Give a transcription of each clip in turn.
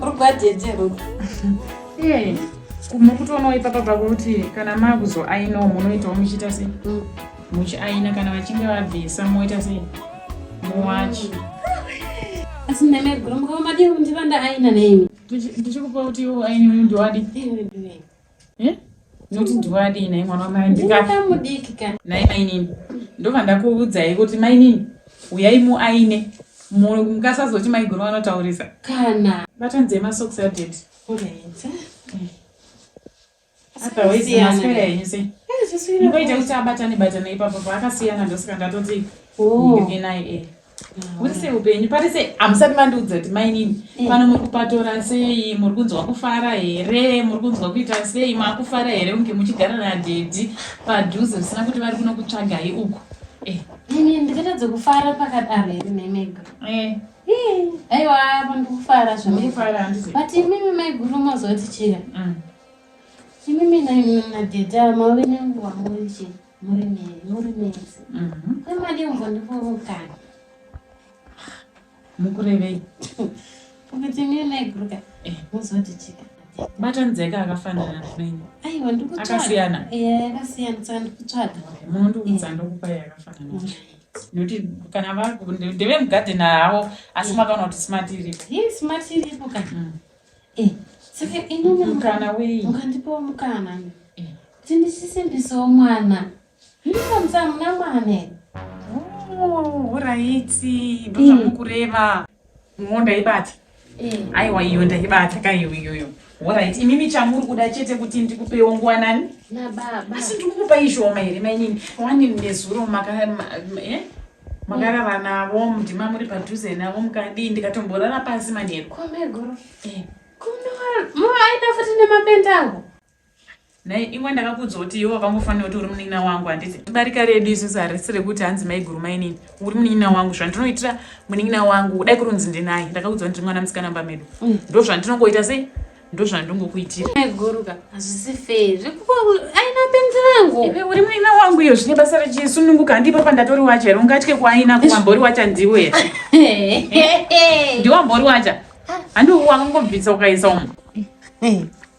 mabhurugwa adhedhe Eh, mukutonawo ipapa pakuti kana makuzoainawo munoitawo muchiita sei? Muchiaina kana vachinge vabvisa moita sei? Muwachi. Asi nemaiguru mukava madii kundiva ndaaina neimi? Ndichikupa kuti iwe aine uyu ndiwadi. Eh? Noti ndiwadi naye mwana wamai ndikamudiki ka. Naye mainini. Ndobva ndakuudzai kuti mainini uyai muaine. Mukasazoti maiguru vanotaurisa. Kana. Batanzei masocks adaddy. Alright. Otherwise maswera henyu sei? Ingoita kuti abatane batane ipapo paakasiyana ndosaka ndatoti Oh. ndingenaye eh. Uri sei upenyu pari sei hamusati mandiudza kuti mainini pano muri kupatora sei muri kunzwa kufara here muri kunzwa kuita sei makufara here kunge muchigara nadhedhi padhuze zvisina kuti vari kuno kutsvagai uku eh. Ini ndikatadza kufara pakadaro here nemega. Eh. Aiwa apa ndikufara zvamuri. Ndikufara handiti. But imimi maiguru mazoti chira. Imimi nadhedhi ava mave nenguva muri chi muri muri mese. Kwemadii kumbondipawo mukana. Mukurevei? Kuti imimi maiguru ka muzoti chika. Batanzeka akafanana neni. Aiwa ndikutsvaga. Akasiyana. Eh akasiyana saka ndikutsvaga. Munondiudza ndokupai yakafanana. Nekuti kana vari ndevemugadheni havo asi makaona kuti smart iripo. Hii smart iripo ka. Eh saka inini Mukana wei? Mukandipawo mukana. Kuti ndichisimbisawo mwana. Ndinomusa muna mwana here? Oh, alright. Ndozvamukureva. Ngo ndaibata. Aiwa iyo ndaibata ka iyo iyoyo. Alright, imimi chamuri kuda chete kuti ndikupewo nguva nani? Nababa. Asi ndikukupa ishoma here mainini? Wani nezuro maka eh? Makarara navo mudima muri padhuze navo mukadii ndikatomborara pasi manheru. Kwameguru. Eh. Kuno aida futi nemapenda angu. Nhai ingwa ndakakuudza kuti iwe wakangofanira kuti uri munin'ina wangu handiti? Barika redu isusu harisi rekuti hanzi maiguru mainini. Uri munin'ina wangu zvandinoitira munin'ina wangu dai kuri kunzi ndinaye ndakakuudza kuti ndiri mwana musikana mumba medu. Ndozvandinongoita sei? Ndozvandingokuitira. Maiguru ka hazvisi fair. Zvekupa aina penzi rangu. Iwe uri munin'ina wangu iyo zvine basa rechisununguka handipo pandatori wacha here ungatye kuaina kuwambori wacha ndiwe here? Ndiwambori wacha. Handi wakangobvisa ukaisa umu.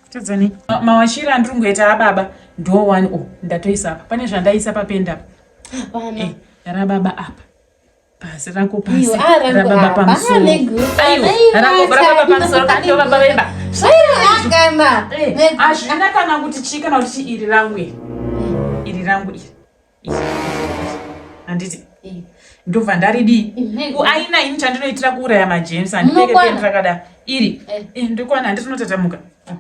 Tadzani. Mawachira andiri kungoita ababa ndo one o ndatoisa apa. Pane zvandaisa papenda apa. Hapana. Eh, rababa apa. Pasi rako pasi. Iyo, ah, rangu Rababa apa. pamusoro. Ah, neguru. Aiwa, Aiwa, rako rababa pamusoro chana. kandi baba vemba. Kana. Eh, hazvina kana kuti chii kana kuti chii iri rangu iri. Iri rangu iri. Iri. Handiti. Ndobva ndaridii? Kuaina ini chandinoitira kuuraya majames handipfeke Munokwana. penti rakadaro. Iri. Eh. Eh, ndokwana handiti unotatamuka. Oh,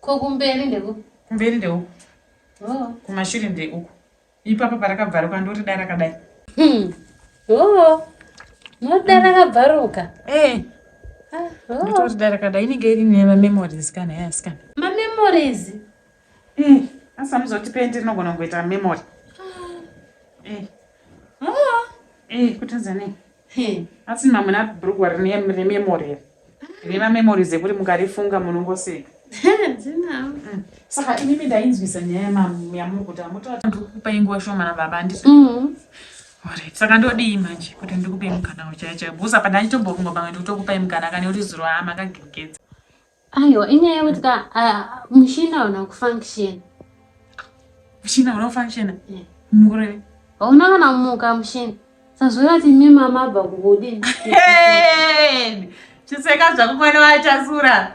Ko kumberi ndeko. Kumberi ndeuku. Oh. Kumashure ndeuku. Ipapa parakabvaruka ndorida rakadai. Oh. Munoda rakabvaruka. Eh. Ah, oh. Nditorida rakadai inenge iri nemamemories kana yasikana. Mamemories. Eh, asi amuzoti pendi rinogona kungoita memory. Eh. Oh. Eh, kutadza nei? He. Asi mamuna bhurugwa rine rememory here? Rine mamemories ekuti mukarifunga munongoseka. Ndinawo. Saka imimi ndainzwisa nyaya yamuri kuti hamutoti ndikukupai nguva shoma nababa handiti? Alright, saka ndodii manje kuti ndikupe mukana uchaya chaya because apa ndachitombofunga pamwe ndikutokupai mukana kane kuti zuro haa makagegedza. Aiwa, inyaya yekuti ka ah, mushina hauna kufunction. Mushina hauna kufunction? Eh. Mukureve? Hauna kana kumuka mushina. Sazvora kuti imi mama abva kukudini. Hey! Chiseka zvako mwana wachasura.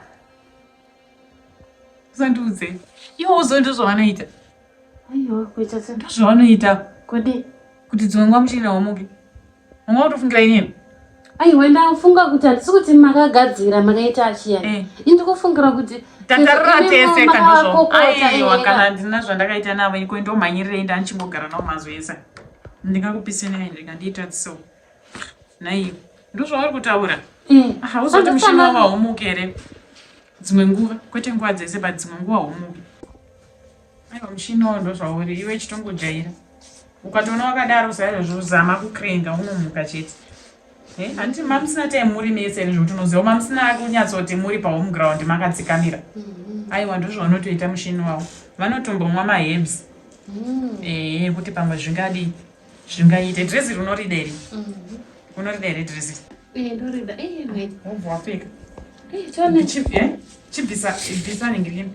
Usandiudze. Iwe uzo ndozvavanoita. Aiwa, kuita se. Ndozvavanoita. Kudi. Kuti dzimwe nguva mushina wamuke. Unga kutofungira inini. Aiwa, ndafunga kuti handisi kuti makagadzira makaita achiya. Eh. Ini ndikufungira kuti Tatarira imi tese kandozvo. makakokota, Aiwa, eh, kana handina zvandakaita navo iko ndomhanyirirei ndandichingogara navo mazuva ese. Ndingakupisenai ndingandiita so. Nhai, ndozvauri kutaura. Eh. Hauzoti mushina wavo haumuki here? Dzimwe nguva, kwete nguva dzese but dzimwe nguva haumuki. Aiwa mushina wawo ndozvauri, iwe chitongojaira. Ukatoona wakadaro saizvozvo zama kukrenga unomuka chete. Eh, handiti mamusina time muri mese here zvekuti unoziva mamusina kunyatsoti muri pahome ground makadzikamira. Aiwa ndozvaunotoita mushini wavo. Vanotombomwa maherbs. Eh, kuti pamwe zvingadii zvingaite. Dress iri unorida here? Unorida here dress iri? Eh, ndorida. Eh, right. Wobva wapfeka. Eh, chibvisa bvisa ningirimi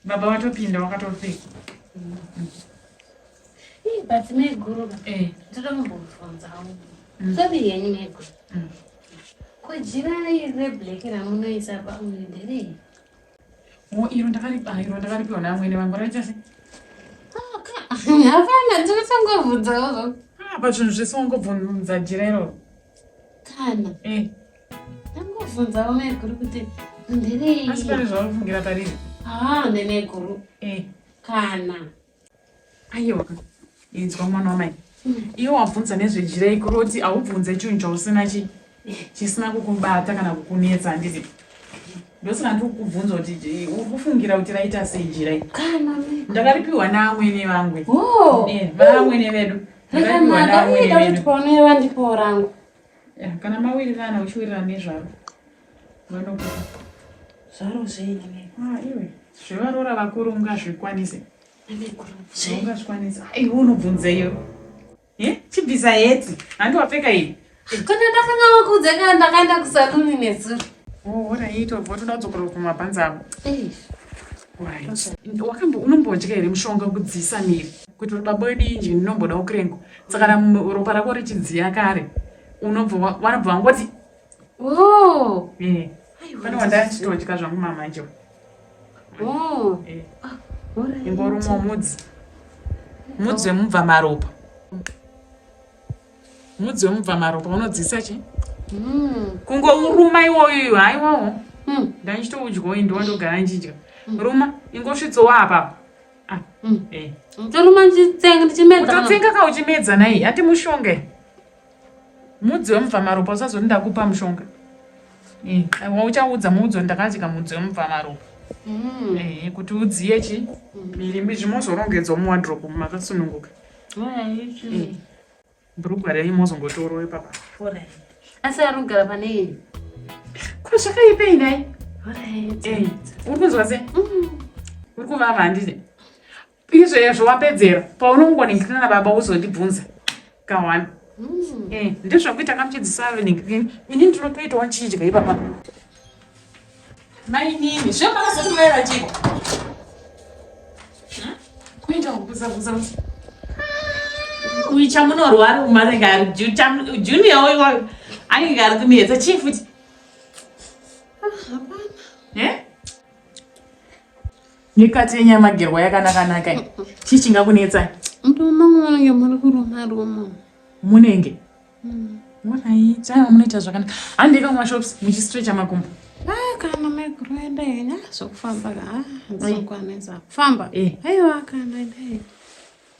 baba vatopinda wakatopfeka. But maiguru, eh. ndoda kumbobvunzawo. Sorry henyu maiguru. Ko jira reblack ramunoisa pauri nderei? O iro ndakaripa, iro ndakaripiwa naamwene vangu raita sei? Hapana, ndinotongobvunzawo. Ah, pazvinhu zvese wangobvunza jira iroro. Kana. Eh. Ndangobvunzawo maiguru kuti nderei? Asi pane zvaunofungira pariri? Ah, nemaiguru. Eh. Kana. Aiwa. Inzwa mwana wamai. Iwe wabvunza nezvejira ikuroti haubvunze chinhu chausina chi chisina kukubata kana kukunetsa handiti? Ndosaka ndiri kukubvunza kuti uri kufungira kuti raita sei jira iri? Kana. Ndakaripiwa naamwene vangu. Oh. Eh, vaamwene vedu. Ndakaripiwa Rakanaka naamwene uye da vedu. kuti paunouya vandipawo rangu. Ya, kana mawirirana uchiwirirana nezvaro vanokupa. Zvaro zvenyu. Ah, iwe zvevaroora vakuru ungazvikwanise. Maiguru. Zvenyu. Ungazvikwanisa. Iwe unobvunzeyo. Eh, chibvisa heti. Handi wapfeka iyi. Kana ndakanga wakudza kana ndakaenda kusaluni nezuro. Oh, alright, wabva watoda kudzokera kumabhanzi avo. Eh. Right. Wakambo unombodya here mushonga wekudziisa miri? Kuitira kuti baba wedu injini inomboda kurengo. Saka kana ropa rako richidziya kare, unobva vanobva vangoti Oh. Eh. Pane wandachitodya zvangu mamanje. Oh. Eh. Alright. Ingorumwa mudzi. Mudzi wemubva maropa. Mudzi wemubva maropa unodziisa chi? Kungouruma iwoyo haiwawo. Ndanchitoudyawo ini ndowandogara ndichidya. Ruma ingosvitsowo apapo. Ah. Eh. Ndoruma ndichitsenga ndichimedza. Utotsenga ka uchimedza nai, hati mushonga. Mudzi wemubva maropa usazoti ndakupa mushonga. Eh, wauchaudza mudzi ndakadya mudzi wemubva maropa. Eh, kuti udziye chi? Miri zvimozorongedzwa muwardrobe makasununguka. Alright. Eh. Bhurugwa renyu mozongotorowo ipapa. Alright. Asi arikugara pane ini. Ko zvakaipei nhai? Alright. Eh, uri kunzwa sei? Uri kuvava handiti? Izvezvo wapedzera paunongoningirina nababa uzondibvunza kahwani. Eh, ndezvakuita kamuchidzisa ningirina. Ini ndinotoitawo ndichidya ipapa. Mainini, zve makazoti mai vachiko. Kuita kukuza kuza. Uyu chamunorwara umanenge ari junior uyu anenge ari kunetsa chii futi? Eh? Mikati yenyama gerwa yakanaka naka. Chii chingakunetsa? Murume mangu munenge muri kuruma ruma. Munenge? Alright, aiwa munoita zvakanaka. Handei kumashops muchistretcha makumbo. Ah, kana maiguru enda henyu zvokufamba ka. Ah, ndinokwanisa kufamba. Eh. Aiwa kana enda henyu.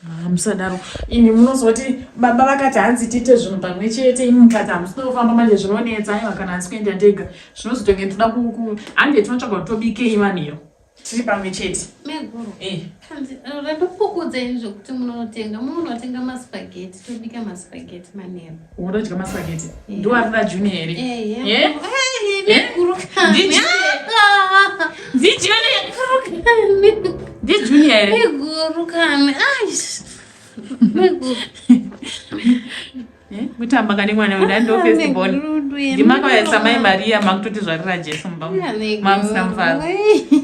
Ah, musadaro. Imi munozoti baba vakati hanzi tiite zvinhu pamwe chete, imi mukati hamusi kufamba manje zvinonetsa. Aiwa kana hanzi kuenda ndega. Zvinozotonge ndoda ku hande tinotsvaga kuti tobikei manheru. Tiri pamwe chete. Maiguru. Eh. Kanzi randokukudza ini zvokuti munotenga munotenga maspaghetti tobika maspaghetti manheru. Unodya maspaghetti? Ndiwo arida junior here? Eh. Eh? Maiguru kani. Ndi Junior. Ndi Junior here? Maiguru kani. Ai. Maiguru. Eh, kutamba kane mwana wedu ando first born. Ndimakauya mai Maria makutoti zvarira Jesu mumba mamusina mufaro.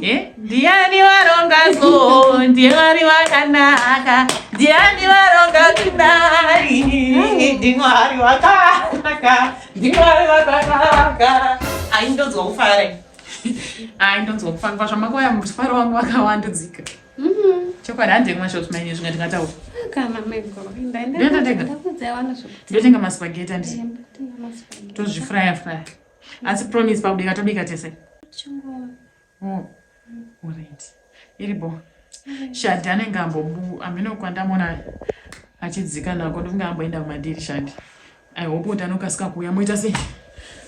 Eh, ndiani waronga so, ndiani wakanaka, ndiani waronga kudai, ndimwari wakanaka, ndimwari wakanaka. Aindonzwa kufara. Aindonzwa kufara zvamakauya mufaro wangu wakawandudzika. Chokwadi handei kumashops maine zvimwe ndingataura. Kana maiguru. Ndoenda ndega. Ndakudza wana zvokuti. Ndotenga maspaghetti handiti. Ndotenga maspaghetti. Tozvifraya fraya. Asi promise pakubika tobika tese. Chingova. Oh. Alright. Iribo. Shadi anenge ambobu amene kwandamona achidzika nako ndofunga amboenda kumadiri Shadi. I hope kuti anokasika kuuya moita sei?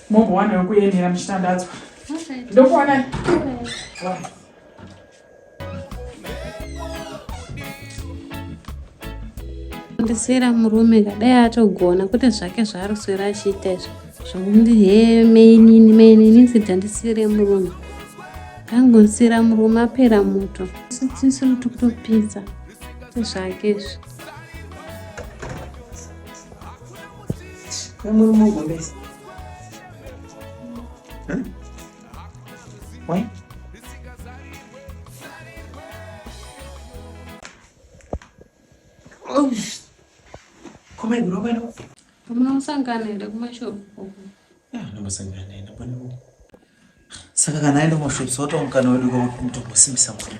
Mombowana wekuyemera muchitandadzwa. Alright. Ndokuonai. Alright. Bye. Ndisiyira murume kadai atogona kwete zvake zvaari kuswera achiita izvo zvokundi he mainini mainini sidhandisire murume ngangondisiyira murume apera muto tisiri tikutopisa zvake izvi. Murume ugombesa. Why? Komai bro kwenda. Munosangana here kumashopu uko? Ya, ndambosangana naye ndamboniwo. Saka kana aenda kumashops watawo mukana wedu kwekutombosimbisa murume.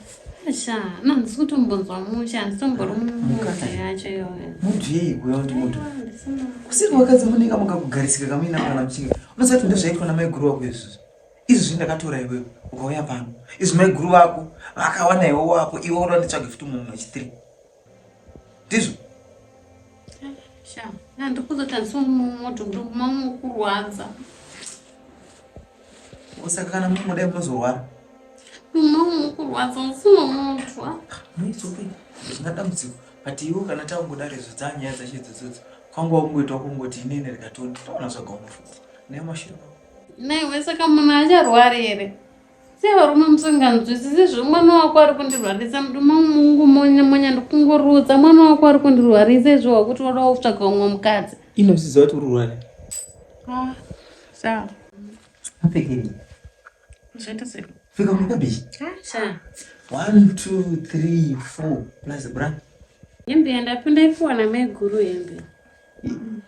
Sha, na handisi kutombonzwa mushe, handitombori mumudhi yacho iyoyo. Mudhi yei kuya kuti mudhi. Aiwa, handisina. Kusiri vakadzi munenge mukakugarisika kamuina kana muchinge. Unoziva kuti ndozvaitwa namaiguru wako izvozvo. Izvozvi ndakatora iwewe ukauya pano. Izvi maiguru vako vakawana iwe wako iwe unoda nditsvage futi mumwe munhu wechithree. Ndizvo? Sha, na ndikuzoti handisi mumodhi ndikumamukurwadza. Saka kana mumudai munozorwara. Mumamukurwadza handisina mutwa. No, it's okay. Hazvina dambudziko. But iwe kana tangodaro izvo dzanyaya dzacho idzodzo kwanga wakungoita kungoti inini rikatoni toona zvagaumufuka naye mashure mako. Naiwe saka munhu acharwara here? Sei varume musinganzwisisi zvemwana wako ari kundirwarisa muduma mungu monya monya ndikungorutsa mwana wako ari kundirwarisa izvo wakuti wada kutsvaga umwe mukadzi. Inozviziva kuti uri kurwara. Ah, sha. Apfekei. Zvaita sei? Pfeka mukabichi. Ah, sha. 1 2 3 4 plus bra. Hembe yandapinda ipiwa namaiguru hembe.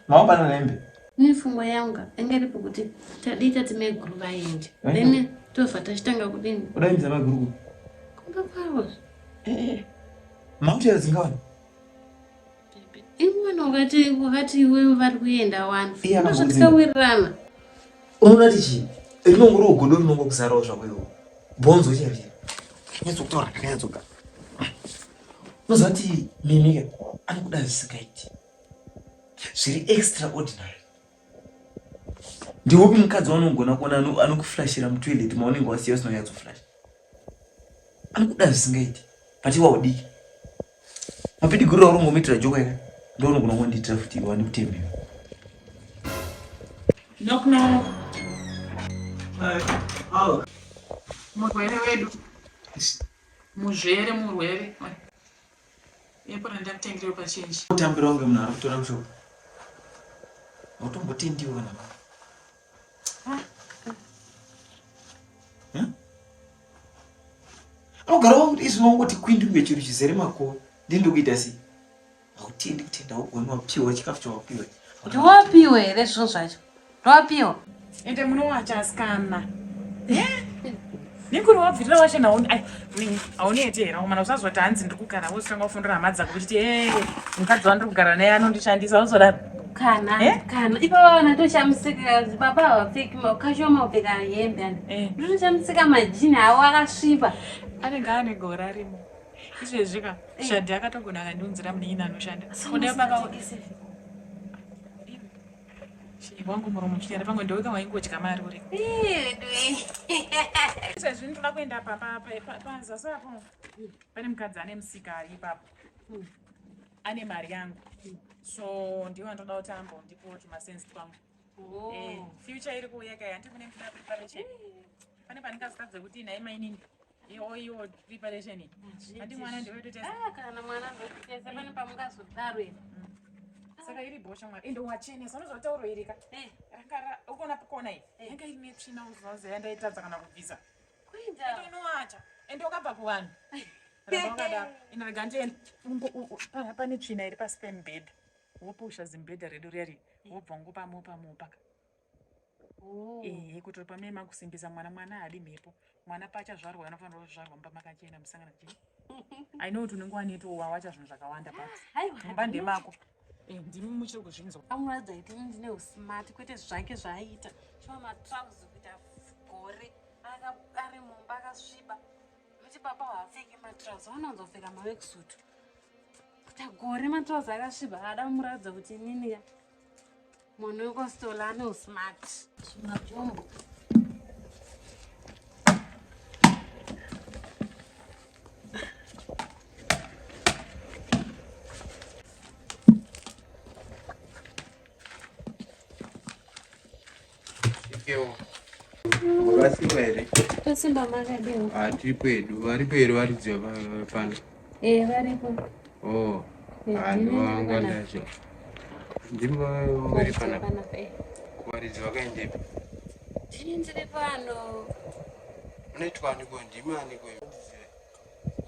Maopana hembe. Nefungwa yangu yanga iripo kuti tadii tati maiguru vaende. Then tobva tachitanga kudini? Udaidza maiguru. Kumba kwavo. Eh. Mauti adzingawani. Imwana wakati wakati iwewe vari kuenda wani. Iye akambodzinga. Ndozvatikawirirana. Unoona kuti chii? Rinongori ugodo rinongokuzarawo zvako iwe. Bhonzo chairo chairo. Nyatsokutora ndakanyatsoga. Unoziva kuti Mimi ka anokuda zvisingaiti. Zviri extraordinary. Ndiwopi mukadzi waunogona kuona anokuflashira mutoilet maunenge wasiya usina kunyatsoflasha. Anokuda zvisingaiti. But iwe haudiki. Mapidiguriro auri kungomuitira joko ere? Ndounogona kungondiitira futi iwe handikutembi. Knock knock. Murwere wedu. Muzvere murwere. Epora ndakutengere pachinji. Kutambira kunge munhu ari kutora mushonga. Hautombotendiwo kana baba. Anogara wakuti izvi wangoti kwindi kunge chinhu chizere makowa. Ndini ndokuita sei? Hautendi kutenda haugoni wapiwa chikafu chawapiwa. Ndiwapiwa here zvinhu zvacho? Ndiwapiwa. Ende munowacha asikana. Nekuri wabvirira wachena hauneti here mana usazoti hanzi ndiri kugara wositanga kufundira hama dzako uchiti e mukadzi wandiri kugara naye anondishandisa uzodaro. Kana Eh? kana ipapa vana toshamisika baba havapfeki kashoma kupfeka hembe ani. Eh. Ndotoshamisika majini avo akasviba. Anenge ane gore arimo. Izvezvi ka Shadhi akatogona akandiunzira munin'ina anoshanda. Kudai paka wangu muromo uchitenda pamwe ndoweka waingodya mari uri. Izvezvi ndinoda kuenda pazasi apo. Pane mukadzi ane musika ari ipapo. Ane mari yangu. So ndiwo andoda kuti ambondipowo tumasensi twangu. Future iri kuuya kai handiti kune kuda preparation. Pane pandingazotadza kuti nhai mainini. Iwo iwo preparation iyi. Handi mwana ndiwe totesa. Ah, kana mwana ndotesa pane pamungazodaro here. Saka iri bhosha mwana. Ende wachenesa unozotaura irika. Eh, Ranga ukona kona iyi. Yanga iri netsvina uzoziva yandaitadza kana kubvisa. kuenda. Ende unowacha. Ende wakabva kuvanhu. Ramba wakadaro. Ino rega ndiende. Pane tsvina iri pasi pemubhedha. Wopusha zimubhedha redu riya riya. Wobva wangopa mopa mopa. Oh. Ehe kuti pamene makusimbisa mwana mwana haadi mhepo. Mwana paachazvarwa anofanira kuzvarwa mumba makachena musangana chii. I know kuti unenge waneto wawacha zvinhu zvakawanda but Aiwa. mumba ndemako. Ndimi muchiri kuzvinzwa. Amuratidza kuti ini ndine usmart kwete zvake zvaaita. Chiwa matrauzi kuita gore ari mumba akasviba. Nokuti baba havapfeki matrauzi vanowanzopfeka maworksuit. Kuita gore matrauzi akasviba ada kumuratidza kuti inini ya munhu wekositola ane usmart. Zvimajombo. Vakasimba here? Tosimba makadiwa. Ah, tiripo hedu. Varipo here varidzi pano? Eh, varipo. Oh, Eh, ah, ndini ndovanga ndiri ndazvo. Ndimi muri panapa. Panapa, eh. Varidzi vakaendepi? Ndini ndiri pano. Unoitwa aniko ndimi aniko?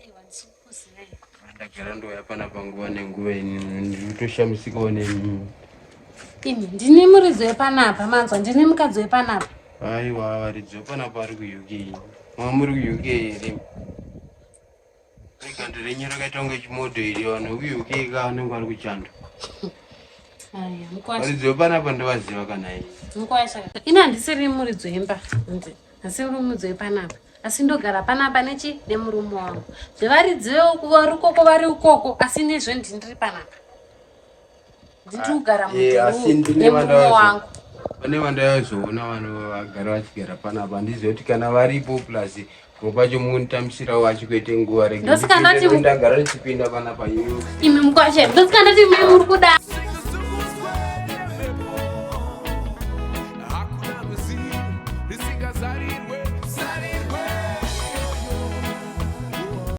Aiwa, ndisikukuziva. Ndagara ndouya panapa nguva nenguva ini ndiri kutoshamisikawo nemi. Imi ndini muridzi wepanapa, manzwa, ndini mukadzi wepanapa. Aiwa, varidzi wepanapa vari kuUK. Mama muri kuUK here? Ganda renyu rakaita kunge chimodho iri, vanhu vekuUK ka vanenge vari kuchando. Aya, mukwasha. Varidzi vepanapa ndovaziva kana ini. Mukwasha. Ini handisiri muridzi wemba. Handisiri muridzi wepanapa. Asi ndogara panapa nechi nemurume wangu. Zvevaridzi vari ukoko vari ukoko, asi nezve ndindiri panapa. Ndiri kugara Asi mudhuru ndine nemurume vanhu wangu. Pane vandaizoona vanhu vagara vachigara panapa, handizivi kuti kana varipo, plus kumwe kwacho munotambisirawo achikuite nguva rege. Ndosaka ndati- Ndagara ndichipinda panapa iwe. Imi mukwasha, ndosaka ndati mimi muri kuda. Hakuna rwizi risingazarirwe.